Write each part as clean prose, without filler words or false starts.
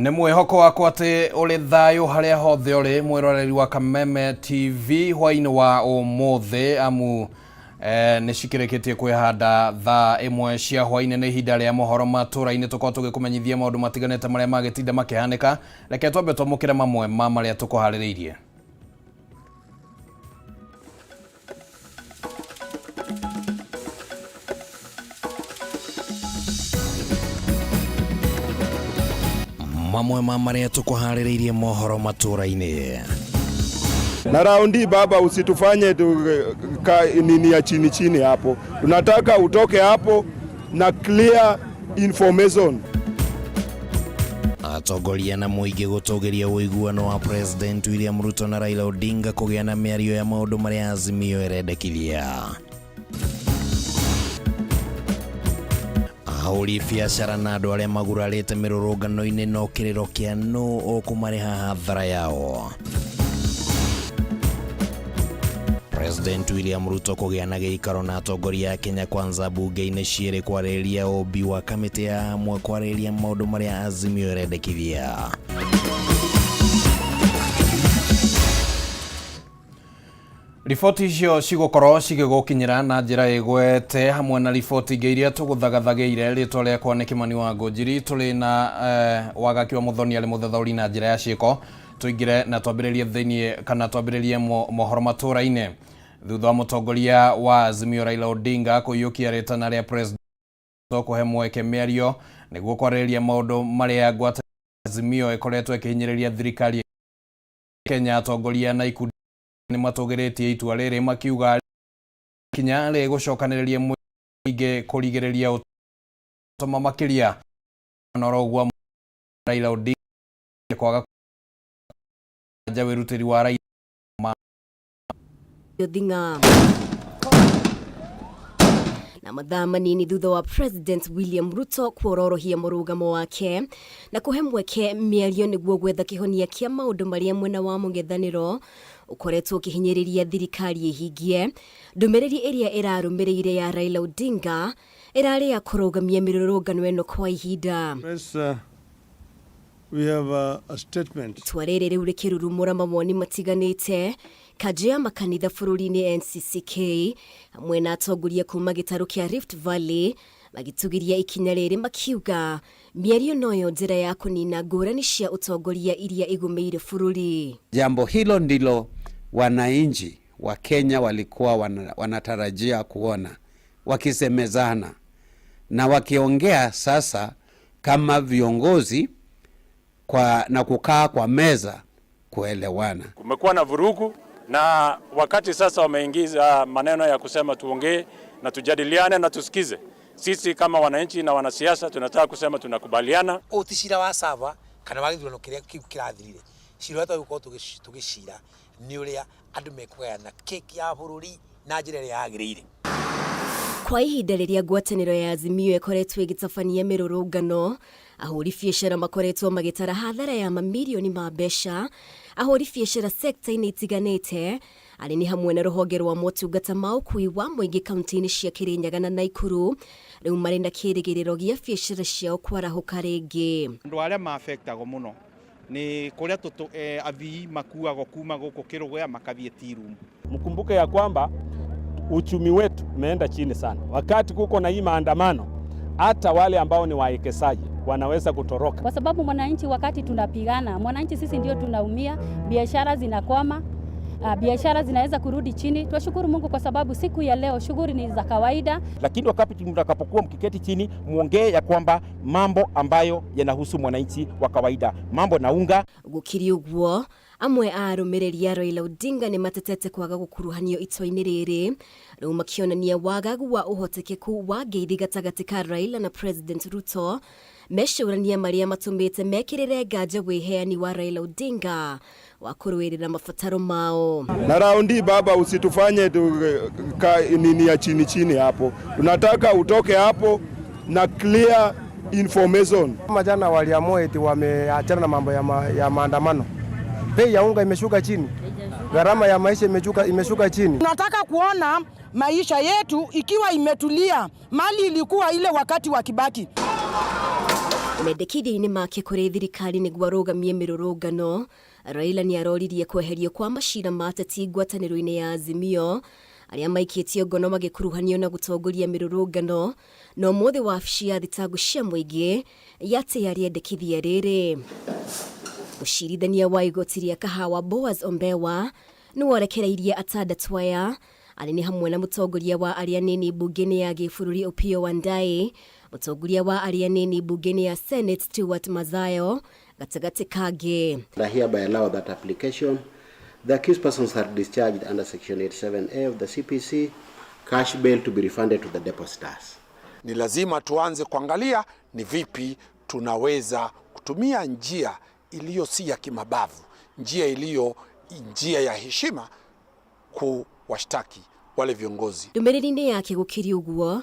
Nĩ mwĩhoko wakwa atĩ ũrĩ thayũ harĩa hothe ũrĩ, mwĩroreri wa Kameme TV hwainĩ wa ũmũthĩ, amu nĩ cikĩrĩkĩtie kwĩhanda thaa 1 cia hwainĩ. Nĩ ihinda rĩa mohoro matũra-inĩ, tũkorwo tũgĩkũmenyithia maũndũ matiganĩte marĩa magĩtinda makĩhanĩka. Reke twambe twamũkĩre mamwe ma marĩa tũkũharĩrĩirie. Mamwe ma marĩa tũkũharĩrĩirie mohoro matũra-inĩ. Na raundi baba, usitufanye tu, ka, nini ya chini chini hapo. Tunataka utoke hapo na clear information. Atongoria na mũingĩ gũtũgĩria ũiguano wa President William Ruto na Raila Odinga kũgĩa na mĩario ya maũndũ marĩa Azimio ĩrendekithia. Ahũri biacara na andũ arĩa magurarĩte mĩrũrũngano-inĩ no kĩrĩro kĩa nũ ũkũmarĩha hathara yao. President William Ruto kũgĩa na gĩikaro na atongoria a Kenya Kwanza bunge-inĩ cierĩ kwarĩrĩria ũmbi wa kamĩtĩ ya hamwe kwarĩrĩria maũndũ marĩa Azimio ĩrendekithia. Riboti icio cigũkorwo cigĩgũkinyĩra na njĩra ĩgwete hamwe na riboti ingĩ iria tũgũthagathagĩire. Rĩtwa rĩakwa nĩ Kĩmani wa Ngũnjiri, tũrĩ na Wagaki wa Mũthoni arĩ mũthathaũri na njĩra ya ciĩko. Tũingĩre na twambĩrĩrie thĩinĩ kana twambĩrĩrie mohoro matũra-inĩ thutha wa mũtongoria wa Azimio Raila Odinga kũiyũkia rĩtana rĩa President kũhe mweke mĩario nĩguo kwarĩrĩria maũndũ marĩa ngwatanĩro Azimio ĩkoretwo ĩkĩhinyĩrĩria thirikari ya Kenya. Atongoria na ikundi nĩ matũgĩrĩtie itua rĩrĩ makiuga kinya rĩgũcokanĩrĩria mũingĩ kũrigĩrĩria ũtoma makĩria na oroguo Raila Odinga kwaga nja wĩrutĩri wa Raila. Thinga na mathaa manini thutha wa President William Ruto kuororohia mũrũgamo wake na kũhe mweke mĩario nĩguo gwetha kĩhonia kĩa maũndũ marĩa mwena wa mũng'ethanĩro ũkoretwo ũkĩhinyĩrĩria thirikari ĩhingie. Ndũmĩrĩri ĩrĩa ĩrarũmĩrĩire ya Raila Odinga ĩrarĩ ya kũrũgamia mĩrũrũngano ĩno kwa ihinda. Press, we have a statement. Itua rĩrĩ rĩu rĩkĩrurumũra mawoni matiganĩte, kanjũ ya makanitha bũrũri-inĩ NCCK hamwe na atongoria kuma gĩtarũ kĩa Rift Valley magĩtũgĩria ikinya rĩrĩ makiuga mĩario noyo njĩra ya kũnina ngũrani cia ũtongoria iria igũmĩire bũrũri. Jambo hilo ndilo wananchi wa Kenya walikuwa wanatarajia kuona wakisemezana na wakiongea sasa kama viongozi na kukaa kwa meza kuelewana. Kumekuwa na vurugu na wakati sasa wameingiza maneno ya kusema tuongee na tujadiliane na tusikize. Sisi kama wananchi na wanasiasa tunataka kusema tunakubaliana. Ũũ ti cira wa Sava kana wa gĩthurano kĩrĩa kĩu kĩrathirire. Cira ũrĩa twagĩrĩirwo gũkorwo tũgĩcira nĩ ũrĩa andũ mekũgayana keki ya bũrũri na njĩra ĩrĩa yagĩrĩire. Kwa ihinda rĩrĩa ngwatanĩro ya Azimio ĩkoretwo ĩgĩtabania mĩrũrũngano, ahũri biacara makoretwo magĩtara hathara ya mamirioni ma mbeca. Ahũri biacara sekta-inĩ itiganĩte arĩ nĩ hamwe na rũhonge rwa motungata ma ũkui wa mũingĩ kaunti-inĩ cia Kirinyaga na Naikuru rĩu marĩ na kĩrĩgĩrĩro gĩa biacara ciao kwarahũka rĩngĩ. Andũ arĩa ma-affectagwo mũno nĩ kũrĩa athii makuagwo kuma gũkũ Kĩrũgũya makathiĩ tea room. Mkumbuke ya kwamba uchumi wetu umeenda chini sana. Wakati kuko na hii maandamano, hata wale ambao ni wawekezaji wanaweza kutoroka. Kwa sababu mwananchi, wakati tunapigana, mwananchi sisi ndio tunaumia, biashara zinakwama, biashara zinaweza kurudi chini. Twashukuru Mungu kwa sababu siku ya leo shughuli ni za kawaida. Lakini wakati mtakapokuwa mkiketi chini, muongee ya kwamba mambo ambayo yanahusu mwananchi wa kawaida, mambo na unga. Gũkĩrĩ ũguo, amwe a arũmĩrĩri a Raila Odinga nĩ matetete kwaga gũkuruhanio itua-inĩ rĩrĩ, rĩu makĩonania wagagu wa ũhotekeku wa ngeithi gatagatĩ ka Raila na President Ruto, mecũrania marĩa matũmĩte mekĩrĩre nganja wĩheani wa Raila Odinga wa kũrũĩrĩra mabataro mao. Na raundi baba, usitufanye tu, ka, nini ya chini chini hapo. Tunataka utoke hapo na clear information. Kama jana waliamua eti wameachana na mambo ya maandamano. Bei ya unga imeshuka chini. Gharama ya maisha imeshuka chini. Tunataka kuona maisha yetu ikiwa imetulia. Mali ilikuwa ile wakati wa Kibaki. Mendekithia-inĩ make kũrĩ thirikari nĩguo arũgamie mĩrũrũngano, Raila nĩ aroririe kweherio kwa macira ma ateti ngwatanĩro-inĩ ya Azimio arĩa maikĩtio ngono magĩkuruhanio na gũtongoria mĩrũrũngano, na ũmũthĩ wabici ya thitango cia mũingĩ yatĩĩa rĩendekithia rĩrĩ. Mũcirithania wa igoti rĩa Kahawa Boaz Ombewa nĩwe ũrekereirie atandatũ aya arĩ nĩ hamwe na mũtongoria wa arĩa anini mbunge-inĩ ya gĩbũrũri Opiyo Wandayi, mũtongoria wa arĩa anini mbunge-inĩ ya Senate Stewart Mazayo gatagatĩ kangĩ. I hereby allow that application. The accused persons are discharged under section 87A of the CPC, cash bail to be refunded to the depositors. Ni lazima tuanze kuangalia ni vipi tunaweza kutumia njia iliyo si ya kimabavu, njia iliyo njia ya heshima kuwashtaki wale viongozi. Ndũmĩrĩri-inĩ yake gũkĩrĩ ũguo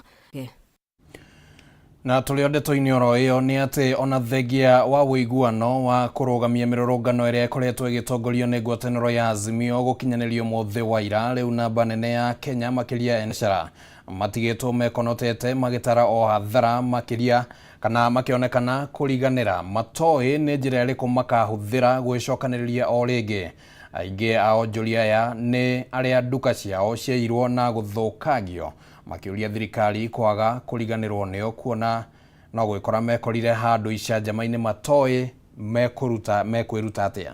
Na tũrĩ o ndeto-inĩ oro ĩyo nĩ atĩ ona thengia wa ũiguano wa kũrũgamia mĩrũrũngano ĩrĩa ĩkoretwo ĩgĩtongorio nĩ ngwatanĩro ya Azimio gũkinyanĩrio mũthĩ wa ira, rĩu namba nene ya Kenya makĩria biacara matigĩtwo mekonotete magĩtara o hathara makĩria kana makĩonekana kũriganĩra matoĩ nĩ njĩra ĩrĩkũ makahũthĩra gwĩcokanĩrĩria o rĩngĩ. Aingĩ a onjoria aya nĩ arĩa nduka ciao ciairwo na gũthũkangio makĩũria thirikari kwaga kũriganĩrwo nĩo kuona no gwĩkora mekorire handũ icanjama-inĩ matoĩ mekũruta mekwĩruta atĩa.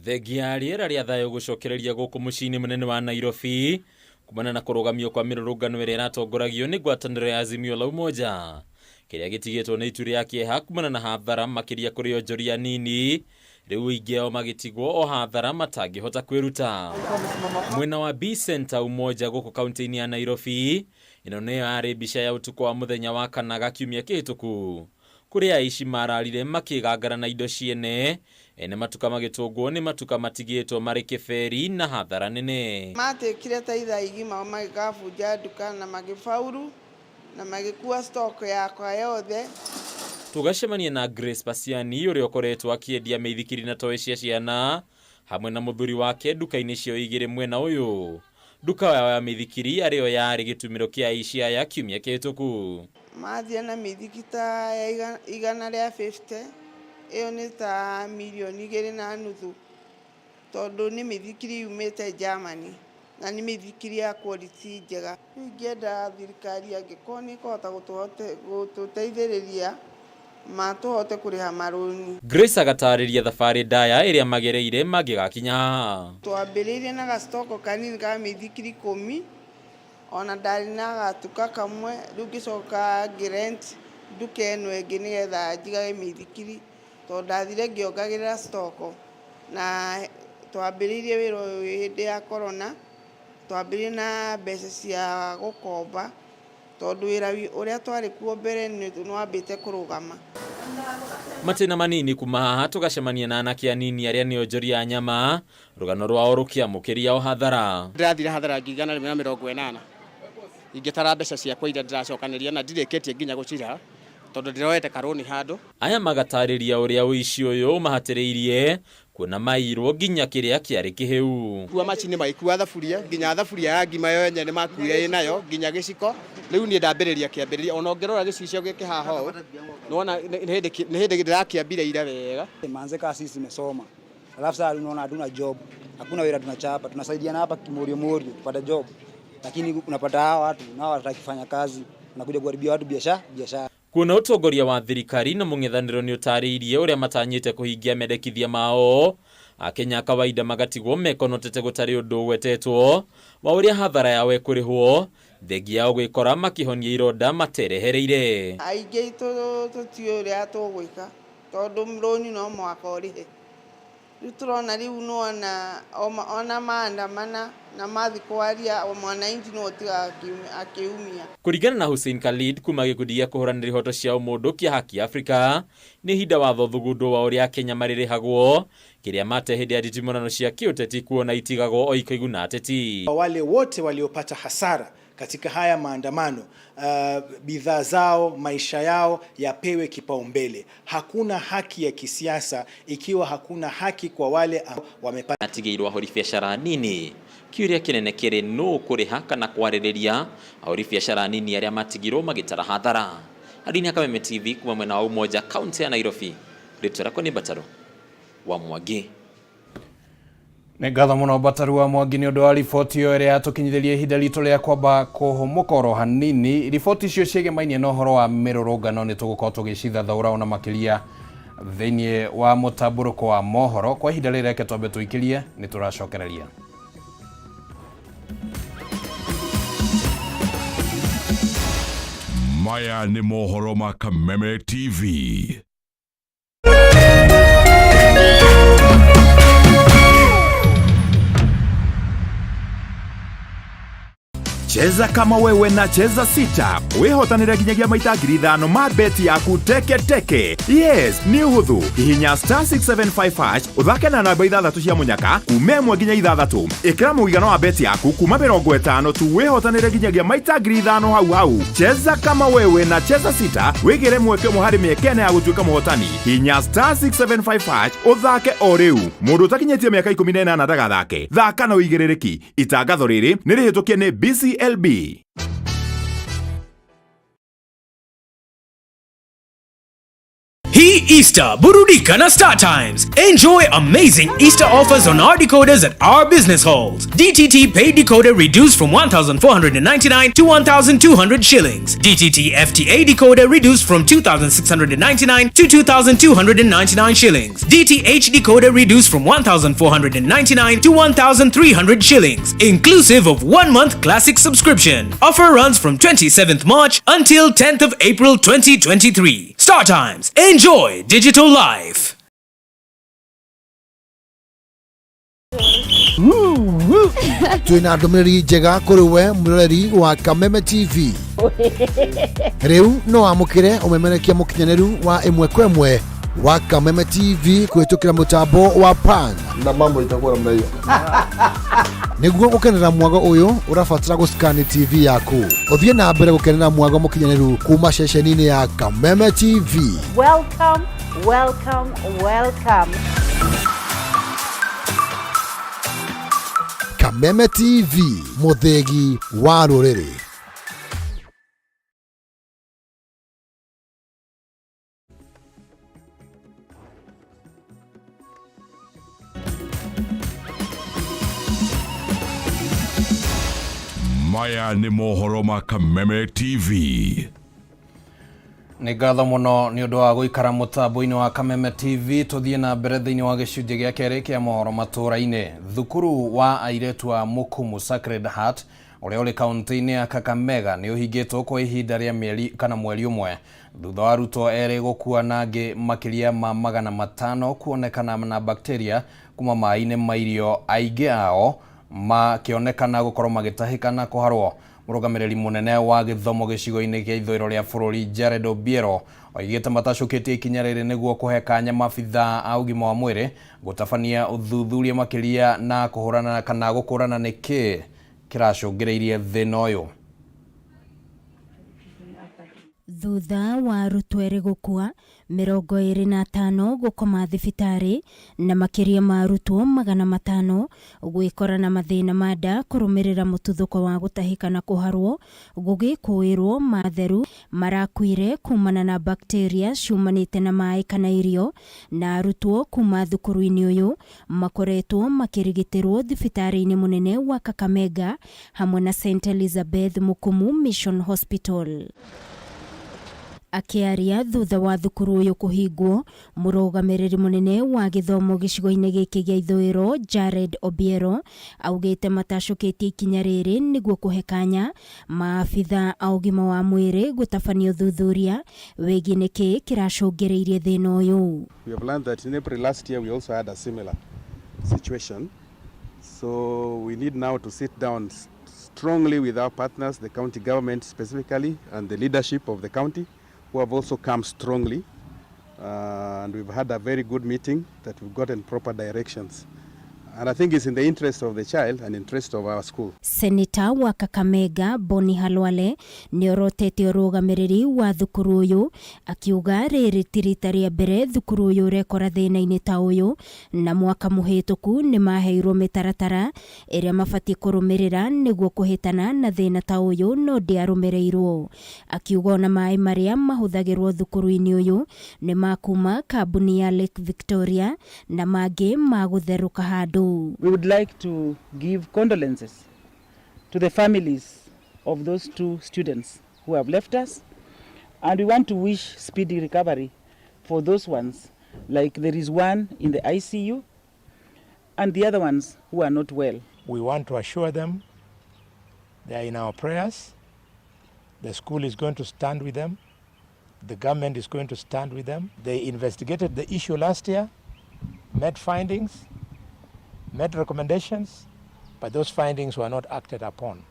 Thengia rĩera rĩa thayũ gũcokereria gũkũ mũciĩ-inĩ mũnene wa Nairobi kumana na kũrũgamio kwa mĩrũrũngano ĩrĩa ĩratongoragio nĩ ngwatanĩro ya Azimio la Umoja kĩrĩa gĩtigĩtwo nĩ itu rĩa kĩeha kumana na hathara makĩria kũrĩ onjoria nini rĩu aingĩ ao magĩtigwo o hathara matangĩhota kwĩruta. Mwena wa B Center Umoja gũkũ kaunti-inĩ ya Nairobi, ĩno nĩyo yarĩ mbica ya ũtukũ wa mũthenya wa kana ga kiumia kĩhĩtũku kũrĩa aici mararire makĩgangara na indo ciene ene matuka magĩtũngwo nĩ matuka matigĩtwo marĩ kĩberi na hathara nene. Matĩkire ta ithaa igima magĩkabunja nduka na magĩbauru na magĩkua stock yakwa yothe. Tũgacemania na Grace Pasiani ũrĩa ũkoretwo akĩendia mĩithikiri na toy cia ciana hamwe na mũthuri wake nduka-inĩ cio igĩrĩ mwena ũyũ. Nduka yao ya mĩithikiri arĩyo yarĩ gĩtumĩro kĩa aici aya kiumia kĩhĩtũku. Mathire na mĩithikiri ta ya 150, ĩyo nĩ ta 2.5 mirioni tondũ nĩ mĩithikiri yumĩte Germany na nĩ mĩithikiri ya quality njega. Rĩu ingĩenda thirikari angĩkorwo nĩ ĩkũhota gũtũteithĩrĩria matũhote kũrĩha marũni. Grace agatarĩria thabarĩ ndaya ĩrĩa magereire mangĩgakinya haha. Twambĩrĩirie na gacitoko kanini ka mĩithikiri 10, ona ndarĩ na gatuka kamwe, rĩu ngĩcoka ngĩ-rent nduka ĩno ĩngĩ nĩgetha njigage mĩithikiri tondũ ndathire ngĩongagĩrĩra stoko. Na twambĩrĩirie wĩra ũyũ hĩndĩ ya corona, twambĩrĩirie na mbeca cia gũkomba tondũ wĩra ũrĩa twarĩ kuo mbere nĩ wambĩte kũrũgama. Matĩna manini kuma haha tũgacemania na anake anini arĩa nĩ onjoria a nyama rũgano rwao rũkĩamũkĩria o hathara. Ndĩrathire hathara 180,000 ingĩtara mbeca ciakwa iria ndĩracokanĩria na ndirĩkĩtie nginya gũciriha tondũ ndĩroete karũni handũ. Aya magatarĩria ũrĩa ũici ũyũ ũmahatĩrĩirie kuona mairwo nginya kĩrĩa kĩarĩ kĩhĩu. Kua macini magĩkua thaburia nginya thaburia ya ngima yo yenyewe nĩmakuire ĩnayo nginya gĩciko. Rĩu niĩ ndambĩrĩria kĩambĩrĩria ona ũngĩrora gĩcicio gĩkĩ haha ũũ nĩwona nĩ hĩndĩ ndĩrakĩambire ira wega. Manze kaa sisi tumesoma, alafu sasa unaona hatuna job, hakuna wira tunachapa, tunasaidiana hapa kimorio morio tupate job, lakini unapata hawa watu nao hawataki kufanya kazi, wanakuja kuharibia watu biashara. Kuona ũtongoria wa thirikari na mũng'ethanĩro nĩ ũtarĩirie ũrĩa matanyĩte kũhingia mendekithia mao, Akenya a kawaida magatigwo mekonotete gũtarĩ ũndũ ũgwetetwo wa ũrĩa hathara yao ĩkũrĩhwo thengia yao gwĩkora makĩhonia ironda materehereire. Aingĩ aitũ tũtiũĩ ũrĩa tũgwĩka tondũ rũni no mũhaka ũrĩhe. Rĩu tũrona rĩu nĩwona ona maandamana na mathiĩ kwaria mwananchi nĩwe ũtigaga akĩumia. Kũringana na Hussein Khalid kuma gĩkundi gĩa kũhũranĩra ihoto cia ũmũndũ kĩa Haki Africa, nĩ ihinda watho thugundwo wa ũrĩa Akenya marĩrĩhagwo kĩrĩa mate hĩndĩ ya nditimũrano cia kĩũteti kuona itigagwo o ikaiguna ateti. Wale wote waliopata hasara katika haya maandamano, bidhaa zao, maisha yao yapewe kipaumbele. Hakuna haki ya kisiasa ikiwa hakuna haki kwa wale wamepata. Atigĩirwo ahũri biacara nini kĩũria kĩnene kĩrĩ nũ kũrĩha kana kwarĩrĩria ahũri biacara nini arĩa matigirwo magĩtara hathara. Adini ya Kameme TV kuma mwena wa Umoja, kaunti ya Nairobi. Rĩtwa rĩakwa nĩ Mbataro wa Mwangi. Nĩ ngatho mũno Mbataru wa Mwangi nĩ ũndũ wa riboti ĩyo ĩrĩa yatũkinyithĩria ihinda ritũ rĩa kwamba kũhũmũka oro hanini. Riboti icio ciĩgemainie na ũhoro wa mĩrũrũngano nĩ tũgũkorwo tũgĩcithathaũra ona makĩria thĩinĩ wa mũtambũrũko wa mohoro. Kwa ihinda rĩrĩ reke twambe tũikĩrie, nĩ tũracokereria. Maya nĩ mohoro ma Kameme TV. Cheza kama wewe na Cheza Sita wihotanire nginyagia maita 5,000 ma beti yaku teke teke. Yes, nĩ ũhũthũ. Hihinya star 675 hash ũthake na namba 6 cia mũnyaka kuma 1 nginya 6. Ĩkĩra mũigana wa beti yaku kuma 50 tu wihotanire nginyagia maita 5,000 hau hau. Cheza kama wewe na Cheza Sita wĩgĩre mweke ũmwe harĩ mĩeke ĩna ya gũtuĩka mũhotani. Hihinya star 675 hash ũthake o rĩu. Mũndũ ũtakinyĩtie mĩaka 18 ndagathake. Thaka na ũigĩrĩrĩki. Itangatho rĩrĩ nĩ rĩhĩtũkie nĩ BCLB. Hii Easter, burudika na Star Times. Enjoy amazing Easter offers on our decoders at our business halls. DTT paid decoder reduced from 1,499 to 1,200 shillings. DTT FTA decoder reduced from 2,699 to 2,299 shillings. DTH decoder reduced from 1,499 to 1,300 shillings, inclusive of 1 month classic subscription. Offer runs from 27th March until 10th of April 2023. Star Times. Enjoy digital life. Twina ndũmĩrĩri njega kũrĩ we mwĩroreri wa Kameme TV. Rĩu no wamũkĩre ũmemerekia mũkinyanĩru wa ĩmwe kwa ĩmwe wa Kameme TV kũhĩtũkĩra mũtambo wa Pan na mambo itakuwa namna hiyo. Nĩguo gũkenera mwago ũyũ ũrabatara gũscan TV yaku. Ũthiĩ na mbere gũkenera mwago mũkinyanĩru kuma ceceni-inĩ ya Kameme TV. Welcome, welcome, welcome. Kameme TV, mũthĩgi wa rũrĩrĩ. Maya nĩ mohoro ma Kameme TV. Nĩ ngatho mũno nĩ ũndũ wa gũikara mũtambo-inĩ wa Kameme TV. Tũthiĩ na mbere thĩinĩ wa gĩcunjĩ gĩa kerĩ kĩa mohoro matũũra-inĩ. Thukuru wa airĩtu a Mukumu Sacred Heart ũrĩa ũrĩ kaunti-inĩ ya Kakamega nĩ ũhingĩtwo kwa ihinda rĩa mĩeri kana mweri ũmwe thutha wa arutwo erĩ gũkua na angĩ makĩria ma 500 kuonekana na bakteria kuma maĩ-inĩ ma irio, aingĩ ao makĩonekana gũkorwo magĩtahĩka na kũharwo. Mũrũgamĩrĩri mũnene wa gĩthomo gĩcigo-inĩ kĩa ithũĩro rĩa bũrũri Jared Obiero oigĩte matacũkĩtie ikinya rĩrĩ nĩguo kũhe kanya maabithaa a ũgima wa mwĩrĩ gũtabania ũthuthuria makĩria na kũhũrana kana gũkũrana nĩkĩ kĩracũngĩrĩirie thĩna ũyũ. Thutha wa arutwo erĩ gũkua, 25 gũkoma thibitarĩ na makĩria ma arutwo 500 gwĩkora na mathĩna ma nda kũrũmĩrĩra mũtuthũko wa gũtahĩka na kũharwo gũgĩkũĩrwo matheru marakuire kumana na bakteria ciumanĩte na maĩ kana irio, na arutwo kuma thukuru-inĩ ũyũ makoretwo makĩrigitĩrwo thibitarĩ-inĩ mũnene wa Kakamega hamwe na St Elizabeth Mukumu Mission Hospital. Akĩaria thutha wa thukuru ũyũ kũhingwo, mũrũgamĩrĩri mũnene wa gĩthomo gĩcigo-inĩ gĩkĩ gĩa ithũĩro Jared Obiero augĩte matacũkĩtie ikinya rĩrĩ nĩguo kũhe kanya maabitha a ũgima wa mwĩrĩ gũtabania ũthuthuria wĩgiĩ nĩkĩ kĩracũngĩrĩirie thĩna ũyũ. We have learned that in April last year we also had a similar situation, so we need now to sit down strongly with our partners, the county government specifically, and the leadership of the county, who have also come strongly, and we've had a very good meeting that we've gotten proper directions. And I think it's in the interest of the child and interest of our school. Seneta wa Kakamega Boni Halwale nĩorotete ũrũgamĩrĩri wa thukuru ũyũ akiuga rĩrĩ ti rita rĩa mbere thukuru ũyũ ũrekora thĩna-inĩ ta ũyũ na mwaka mũhĩtũku nĩmaheirwo mĩtaratara ĩrĩa mabatiĩ kũrũmĩrĩra nĩguo kũhĩtana na thĩna ta ũyũ no ndĩarũmĩrĩirwo. Akiuga ona maĩ marĩa mahũthagĩrwo thukuru-inĩ ũyũ nĩ makuma kambuni ya Lake Victoria na mangĩ ma gũtherũka handũ. We would like to give condolences to the families of those two students who have left us, and we want to wish speedy recovery for those ones, like there is one in the ICU and the other ones who are not well. We want to assure them they are in our prayers. The school is going to stand with them. The government is going to stand with them. They investigated the issue last year, made findings, made recommendations, but those findings were not acted upon.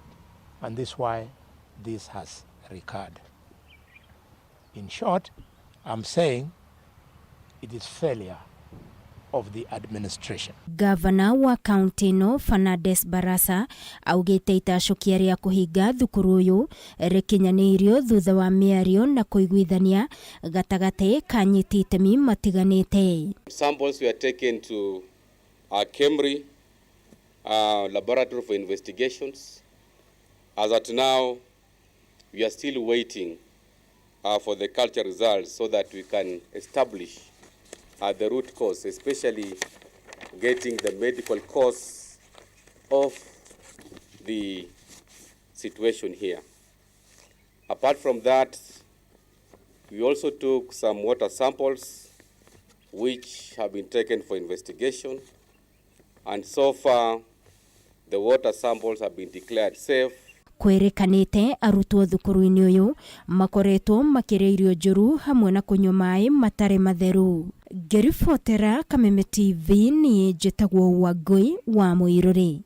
And this is why this has recurred. In short, I'm saying it is failure of the administration. Gavana wa kaunti ĩno Fernandes Barasa augĩte itacũkia rĩa kũhinga thukuru ũyũ rĩkinyanĩirio thutha wa mĩario na kũiguithania gatagatĩ ka anyiti itemi matiganĩte. Samples were taken to Kemri Laboratory for Investigations. As at now, we are still waiting for the culture results so that we can establish the root cause, especially getting the medical cause of the situation here. Apart from that, we also took some water samples which have been taken for investigation, and so far the water samples have been declared safe. Kwĩrĩkanĩte arutwo thukuru-inĩ ũyũ makoretwo makĩrĩa irio njũru hamwe na kũnyua maĩ matarĩ matheru. Ngĩribotera Kameme TV niĩ njĩtagwo Wangũi wa Mũirũrĩ.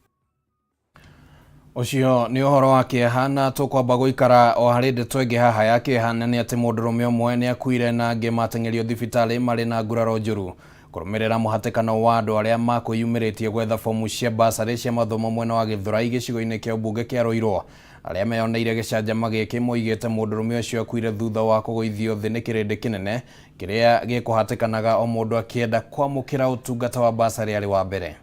Ũcio nĩ ũhoro wa kĩeha na tũkwamba gũikara o harĩ ndeto ĩngĩ haha ya kĩeha na nĩ atĩ mũndũrũme ũmwe nĩ akuire na angĩ mateng'erio thibitarĩ marĩ na nguraro njũru kũrũmĩrĩra mũhatĩkano wa andũ arĩa makwĩyumĩrĩtie gwetha fomu cia basarĩ cia mathomo mwena wa Gĩthũrai gĩcigo-inĩ kĩa ũmbunge kĩa Ruiru. Arĩa meyoneire gĩcanjama gĩkĩ moigĩte mũndũrũme ũcio akuire thutha wa kũgũithio thĩ nĩ kĩrĩndĩ kĩnene kĩrĩa gĩkũhatĩkanaga o mũndũ akĩenda kwamũkĩra ũtungata wa basarĩ arĩ wa mbere.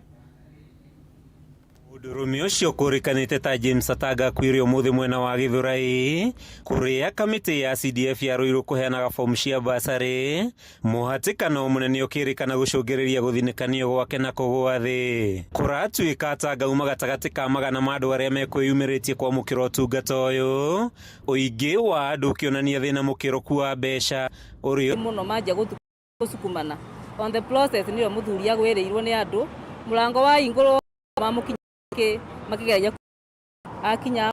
Mũndũrũme ũcio kũrĩkanĩte ta James Atanga akuire ũmũthĩ mwena wa Gĩthũrai kũrĩa kamĩtĩ ya CDF ya Ruiru kũheanaga fomu cia basarĩ. Mũhatĩkano mũnene ũkĩrĩkana gũcũngĩrĩria gũthinĩkanio gwake na kũgũa thĩ. Kũratuĩka Atanga auma gatagatĩ ka magana ma andũ arĩa mekwĩyumĩrĩtie kwamũkĩra ũtungata ũyũ, ũingĩ wa andũ ũkĩonania thĩna mũkĩrũku wa mbeca ũrĩa mũno manjia gũsukumana on the process nĩyo mũthuri agwĩrĩirwo nĩ andũ mũrango wa ingũrwo mamũkinya makigeria akinya.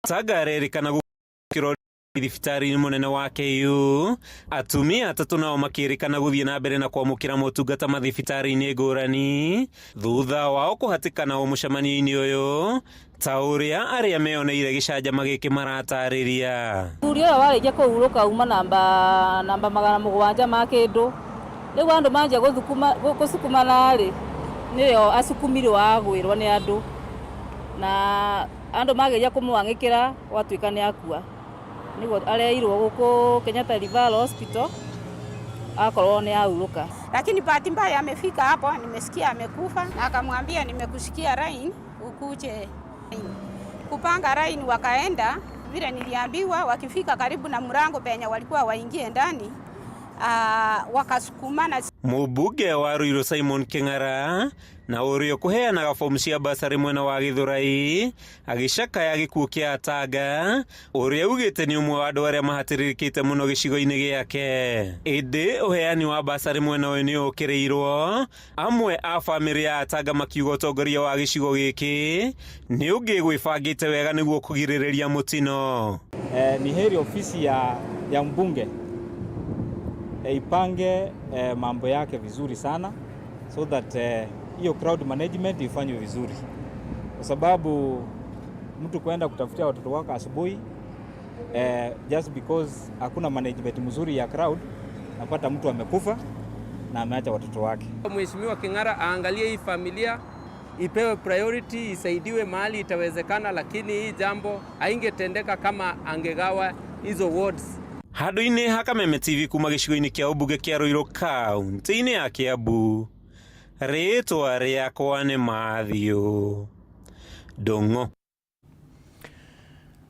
Atanga arerĩkana gũkĩrwo thibitarĩ-inĩ mũnene wa KU. Atumia atatũ nao makĩrĩkana gũthiĩ na mbere na kwamũkĩra motungata mathibitarĩ-inĩ ngũrani thutha wao kũhatĩkana o mũcemanio-inĩ ũyũ ta ũrĩa arĩa meyoneire gĩcanjama gĩkĩ maratarĩria. Mũthuri ũyũ warĩkia kũhurũka uma namba 700 ma kĩndũ rĩu andũ manjia gũsukumana rĩ nĩyo asukumirwo agwĩrwo nĩ andũ na andũ mageria kũmwang'ĩkĩra gwatuĩka nĩ akua nĩguo areirwo gũkũ Kenyatta Referral Hospital akorwo nĩ ahurũka. Lakini bahati mbaya amefika hapo, nimesikia amekufa, na akamwambia nimekusikia line ukuje kupanga line. Wakaenda vile niliambiwa, wakifika karibu na mlango penye walikuwa waingie ndani wakasukumana. Mũmbunge wa Ruiru Simon King'ara na ũrĩa ũkũheanaga fomu cia basarĩ mwena wa Gĩthũrai agĩcakaya gĩkuũ kĩa Atanga ũrĩa augĩte nĩ ũmwe wa andũ arĩa mahatĩrĩrĩkĩte mũno gĩcigo-inĩ gĩake. Ĩndĩ ũheani wa basarĩ mwena ũyũ nĩ ũkĩrĩirwo, amwe a bamĩrĩ ya Atanga makiuga ũtongoria wa gĩcigo gĩkĩ nĩ ũngĩ gwĩbangĩte wega nĩguo kũgirĩrĩria mũtino. Ni heri ofisi ya mbunge ipange mambo yake vizuri sana so that hiyo crowd management ifanywe vizuri, kwa sababu mtu kwenda kutafutia watoto wake asubuhi just because hakuna management mzuri ya crowd, napata mtu amekufa na ameacha watoto wake. Mheshimiwa King'ara aangalie hii familia ipewe priority, isaidiwe mahali itawezekana, lakini hii jambo haingetendeka kama angegawa hizo wards. Handũ-inĩ ha Kameme TV kuma gĩcigo-inĩ kĩa ũmbunge kĩa Ruiru kaunti-inĩ ya Kiambu, rĩtwa rĩakwa nĩ Matthew Ndung'u.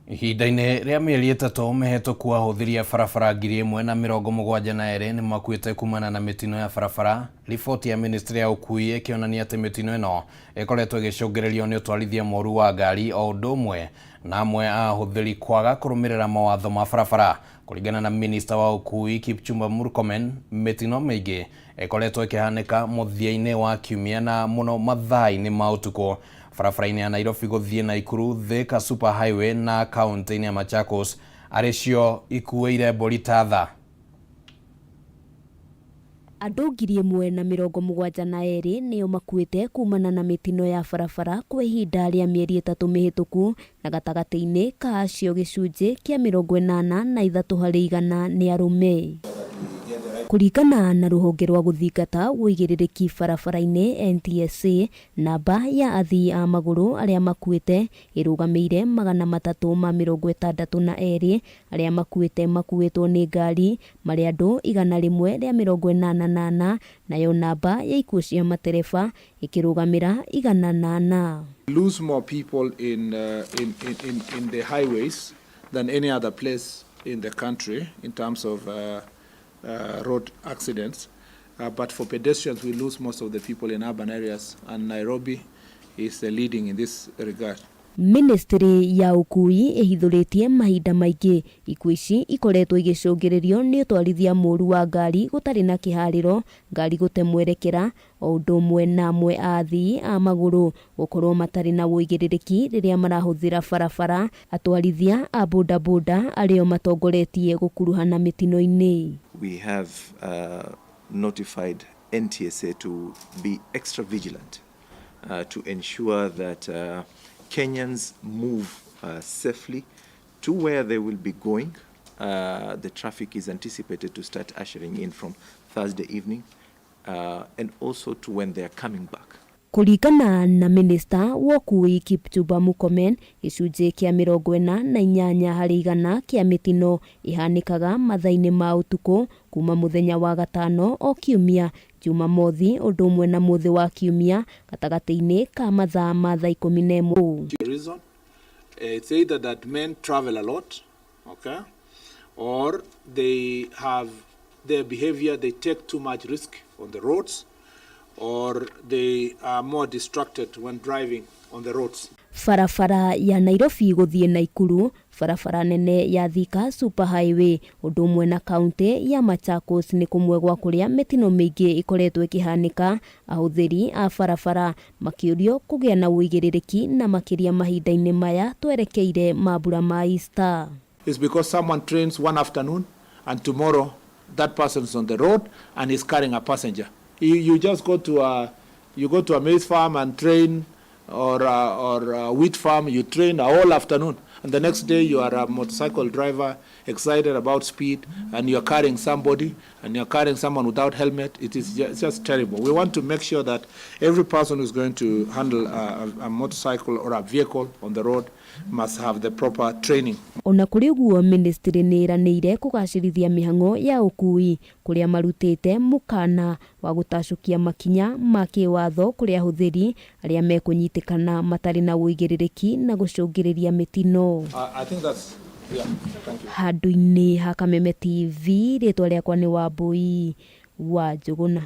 Ihinda-inĩ rĩa mĩeri 3 mĩhĩtũku ahũthĩri a barabara 1,072 nĩ makuĩte kumana na mĩtino ya barabara. Riboti ya ministry ya ũkuui ĩkĩonania atĩ mĩtino ĩno ĩkoretwo ĩgĩcũngĩrĩrio nĩ ũtwarithia mũru wa ngari o ũndũ ũmwe na amwe a ahũthĩri kwaga kũrũmĩrĩra mawatho ma barabara. Kũringana na minista wa ũkuui Kipchumba Murkomen, mĩtino mĩingĩ ĩkoretwo ĩkĩhanĩka mũthia-inĩ wa kiumia na mũno mathaa-inĩ ma ũtukũ barabara-inĩ ya Nairobi gũthiĩ Naikuru, Thika Super Highway na kaunti-inĩ ya Machakos arĩ cio ikuĩire mbũri ta tha. Andũ 1,072 nĩo makuĩte kumana na mĩtino ya barabara kwa ihinda rĩa mĩeri 3 mĩhĩtũku na gatagatĩ-inĩ ka acio gĩcunjĩ kĩa 83 harĩ igana nĩ arũme. Kũringana na rũhonge rwa gũthingata ũigĩrĩrĩki barabara-inĩ NTSA, namba ya athii a magũrũ arĩa makuĩte ĩrũgamĩire 362, arĩa makuĩte makuĩtwo nĩ ngari marĩ andũ 188, nayo namba ya ikuũ cia matereba ĩkĩrũgamĩra 104. Lose more people in the highways than any other place in the country in terms of road accidents, but for pedestrians we lose most of the people in urban areas, and Nairobi is the leading in this regard. Ministry ya ũkuui ĩhithũrĩtie mahinda maingĩ ikuũ ici ikoretwo igĩcũngĩrĩrio nĩ ũtwarithia mũru wa ngari gũtarĩ na kĩharĩro, ngari gũte mwerekera o ũndũ ũmwe na amwe a athii a magũrũ gũkorwo matarĩ na ũigĩrĩrĩki rĩrĩa marahũthĩra barabara, atwarithia a bodaboda arĩo matongoretie gũkuruhana mĩtino-inĩ. We have notified NTSA to be extra vigilant to ensure that Kenyans move safely to where they will be going. The traffic is anticipated to start ushering in from Thursday evening and also to when they are coming back. Kũringana na minista wa ũkuui Kipchumba Murkomen, gĩcunjĩ kĩa 48 harĩ igana kĩa mĩtino ĩhanĩkaga mathaa-inĩ ma ũtukũ kuma mũthenya wa gatano o kiumia, Jumamothi ũndũ ũmwe na mũthĩ wa kiumia gatagatĩ-inĩ ka mathaa ma thaa 11. Reason, it's either that men travel a lot, okay, or they have their behavior, they take too much risk on the roads, or they are more distracted when driving on the roads. Barabara ya Nairobi gũthiĩ Naikuru, barabara nene ya Thika Super Highway ũndũ ũmwe na kaunti ya Machakos nĩ kũmwe gwa kũrĩa mĩtino mĩingĩ ĩkoretwo ĩkĩhanĩka, ahũthĩri a barabara makĩũrio kũgĩa na ũigĩrĩrĩki na makĩria mahinda-inĩ maya twerekeire mambura ma Easter. It's because someone trains one afternoon and tomorrow that person is on the road and is carrying a passenger. You just go to a maize farm and train, or a wheat farm, you train all afternoon, and the next day you are a motorcycle driver excited about speed, and you are carrying somebody, and you are carrying someone without helmet. It is just terrible. We want to make sure that every person who is going to handle a motorcycle or a vehicle on the road must have the proper training. Ona kũrĩ ũguo, ministry nĩ ĩranĩire kũgacĩrithia mĩhang'o ya ũkuui kũrĩa marutĩte mũkana wa gũtacũkia makinya ma kĩwatho kũrĩ ahũthĩri arĩa mekũnyitĩkana matarĩ na ũigĩrĩrĩki na gũcũngĩrĩria mĩtino. I think that's, yeah, thank you. Handũ-inĩ ha Kameme TV, rĩtwa rĩakwa nĩ Wambui wa Njũgũna.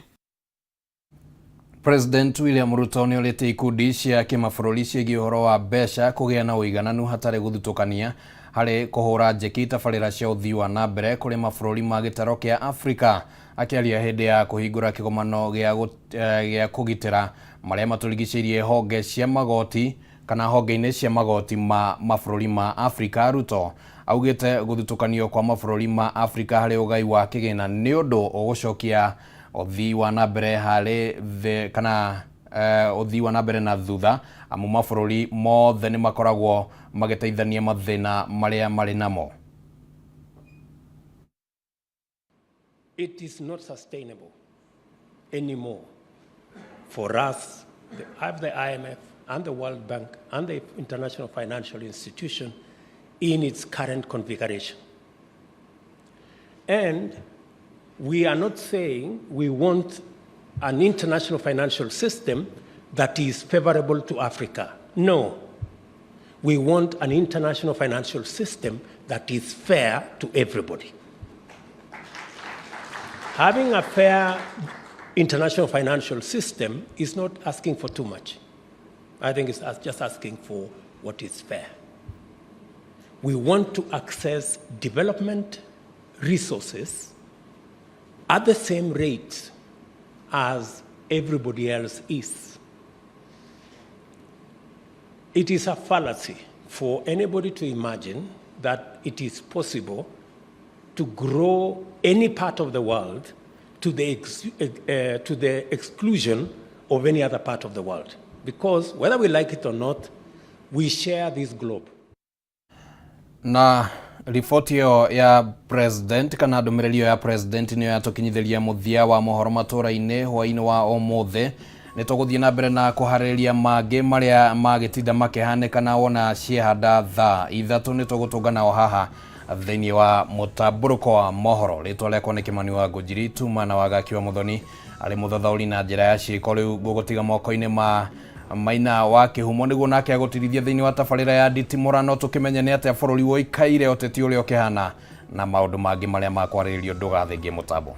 President William Ruto nĩ orĩtie ikundi cia kĩmabũrũri ciĩgiĩ ũhoro wa mbeca kũgĩa na ũigananu hatarĩ gũthutũkania harĩ kũhũra njeki tabarĩra cia ũthii wa na mbere kũrĩ mabũrũri ma gĩtaro kĩa Afrika. Akĩaria hĩndĩ ya kũhingũra kĩgomano gĩa kũgitĩra marĩa matũrigicĩirie honge cia magoti kana honge-inĩ cia magoti ma mabũrũri ma Afrika, Ruto augĩte gũthutũkanio kwa mabũrũri ma Afrika harĩ ũgai wa kĩgĩna nĩ ũndũ ũgũcokia ũthii wa na mbere harĩ thĩ kana ũthii wa na mbere na thutha, amu mabũrũri mothe nĩ makoragwo magĩteithania mathĩna marĩa marĩ namo. It is not sustainable anymore for us of the IMF and the World Bank and the International Financial Institution in its current configuration. And we are not saying we want an international financial system that is favorable to Africa. No. We want an international financial system that is fair to everybody. Having a fair international financial system is not asking for too much. I think it's just asking for what is fair. We want to access development resources at the same rate as everybody else is. It is a fallacy for anybody to imagine that it is possible to grow any part of the world to the exclusion of any other part of the world. Because whether we like it or not, we share this globe. Na riboti ĩyo ya president kana ndũmĩrĩri ĩyo ya president nĩyo yatũkinyithĩria mũthia wa mohoro matũra-inĩ hwaĩ-inĩ wa ũmũthĩ. Nĩ tũgũthiĩ na mbere na kũharĩrĩria mangĩ marĩa magĩtinda makĩhanĩka na wona ciehanda thaa 3 nĩ tũgũtũngana o haha thĩinĩ wa mũtambũrũko wa mohoro. Rĩtwa rĩakwa nĩ Kĩmani wa Ngũnjiri, tuma na Wagaki wa Mũthoni arĩ mũthathaũri na njĩra ya ciĩko. Rĩu ngũgũtiga moko-inĩ ma Maina wa Kĩhumo nĩguo nake agũtirithia thĩinĩ wa tabarĩra ya nditimũrano tũkĩmenye nĩ atĩa bũrũri ũikaire, ũteti ũrĩa ũkĩhana na maũndũ mangĩ marĩa makwarĩrĩrio. Ndũgathengie mũtambo.